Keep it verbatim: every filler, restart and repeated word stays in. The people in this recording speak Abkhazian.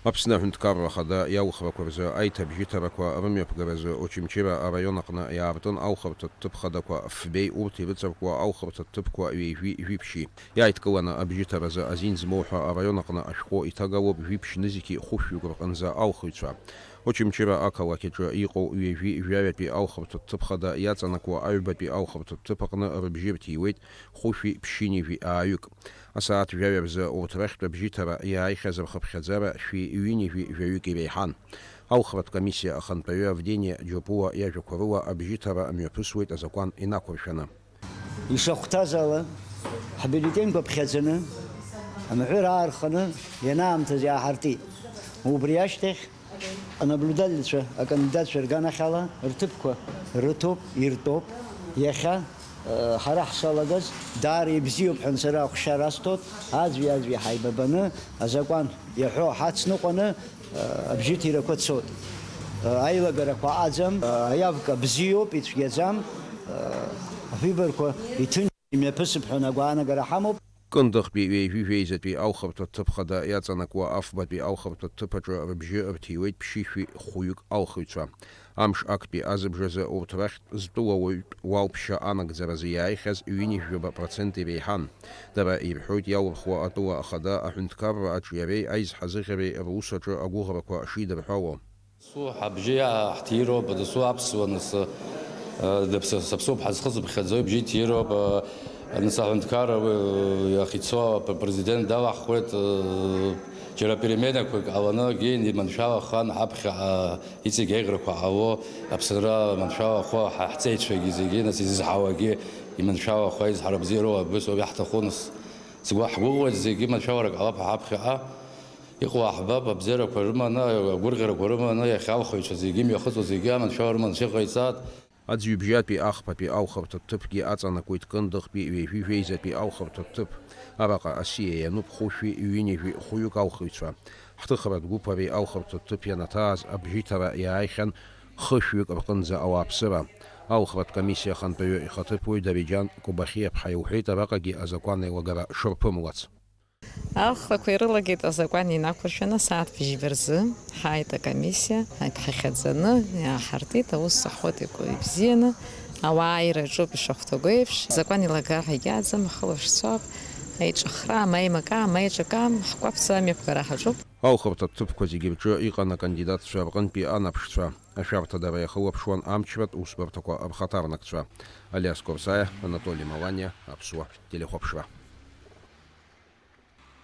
Аԥсны Аҳәынҭқарра Ахада иалхрақәа рзы аиҭабжьыҭарақәа рымҩаԥгаразы Очамчыра араион аҟны иаартын аухырҭатә ҭыԥ хадақәа фбеи урҭ ирыҵаркуа аухырҭатә ҭыԥқәа ҩажәи жәиԥшьи. Иааидкыланы абжьыҭаразы азин змоу ҳәа араион аҟны ашәҟәы иҭагалоуп жәиԥшь нызқьи хәышәҩык рҟынӡа аухыҩцәа. Очамчыра ақалақь аҿы иҟоу ҩажәи жәаҩатәи аухырҭатә ҭыԥ хада иаҵанакуа аҩбатәи аухырҭатә ҭыԥ аҟны рыбжьы рҭиуеит хәышәи ԥшьынҩажәи ааҩык. Асааҭ жәаҩа рзы урҭ рахьтә абжьыҭара иааихьаз рхыԥхьаӡара шәи ҩынҩажәи жәаҩык иреиҳан. Аухратә комиссиа ахантәаҩы Авдениа Џьопуа иажәақәа рыла абжьыҭара мҩаԥысуеит азакәан инақәыршәаны. Ишахәҭаз ала, ҳбюллетеньқәа ԥхьаӡаны, амҳәыр аарханы, ианаамҭаз иааҳартит. Убри ашьҭахь анаблюдательцәа, акандидатцәа рганахьала рҭыԥқәа рыҭоуп, иртәоуп. Иахьа, э, ҳара ҳшалагаз, даара ибзиоуп ҳәа сара ахәшьара асҭоит, аӡәи-аӡәи ҳаибабаны, азакәан иаҳәо ҳацныҟәаны, э, абжьыҭирақәа цоит. Э, аилагарақәа аӡам, э, аиавка бзиоуп, ицәгьаӡам, э, аҳәибарқәа иҭынч. Имҩаԥысып ҳәа агәаанагара ҳамоуп. Кындыӷтәи ҩажәи жәеизатәи аухырҭатә ҭыԥ хада иаҵанакуа афбатәи аухырҭатә ҭыԥ аҿы рыбжьы рҭиуеит ԥшьышәи хәҩык алхыҩцәа. Амш актәи азыбжазы урҭ рахьтә зтәылауаҩтә уалԥшьа анагӡаразы иааихьаз ҩынҩажәаба процент иреиҳан. Дара ирҳәоит, иалырхуа атәыла ахада аҳәынҭқарра аҿиареи аизҳазыӷьареи русаҿы агәыӷрақәа шидырҳәало. Дасу ҳабжьы иаҳҭироуп, дасу аԥсуа нас, э, дыԥсы-, саԥсуп ҳазхыҵыԥхьаӡои бжьы иҭироуп, э, нас аҳәынҭқарра уи, э, иахьицо пр-, президент далаҳхуеит, э, џьара переменақәак ҟаланы, егьи иманшәалахан ҳаԥхьаҟа иҵегь аиӷрақәа ҟало, Аԥсынра маншәалахо ҳа-, ҳҵеицәагьы зегьы, нас изызҳауагьы иманшәалахо аизҳара бзиа роуа абыс ауп иаҳҭаху, нас сгәы ҳгәыӷуеит, зегьы маншәаларак ҟалап ҳаԥхьаҟа. Иҟоу аҳбап, абзиарақәа рыманы, агәырӷьарақәа рыманы, иахьа алхыҩцәа зегьы, имҩахыҵуа зегьы аманшәалара рыманы шыҟаиҵаат. Аӡҩыбжьатәи ахԥатәи аухырҭатә ҭыԥгьы аҵанакуеит Кындыӷтәи ҩажәи жәеизатәи аухырҭатә ҭыԥ. Араҟа асиа иануп хәышәи ҩынҩажәи хәҩык алхыҩцәа. Ҳҭыхратә гәыԥ ари аухырҭатә ҭыԥ ианаҭааз абжьыҭара иааихьан хышәҩык рҟынӡа ауааԥсыра. Аухратә комиссиа ахантәаҩы ихаҭыԥуаҩ Дариџьан Кобахьиаԥҳа илҳәеит араҟагьы азакәан еилагара шырԥымлац. Алхрақәа ирылагеит азакәан инақәыршәаны асааҭ бжьба рзы. Ҳааит акомиссиа, ҳаиԥхьахьаӡаны иааҳартит, аус саҳуеит игәы ибзианы, ауаа ираҿуп ишахәҭоуго еиԥш, азакәан илагар ҳәа егьаӡам, ахылаԥшцәа ауп, аиҿыхра, ма еимака, ма еиҿака, ҳкәаԥӡа амҩаԥгара ҳаҿуп. Аухырҭатә ҭыԥқәа зегьы рҿы иҟан акандидатцәа рҟынтәи анаԥшцәа. Ашәарҭадара иахылаԥшуан амчратә усбарҭақәа рхаҭарнакцәа. Алиас Корсаиа, Анатоли Маланиа, Аԥсуа телехәаԥшра.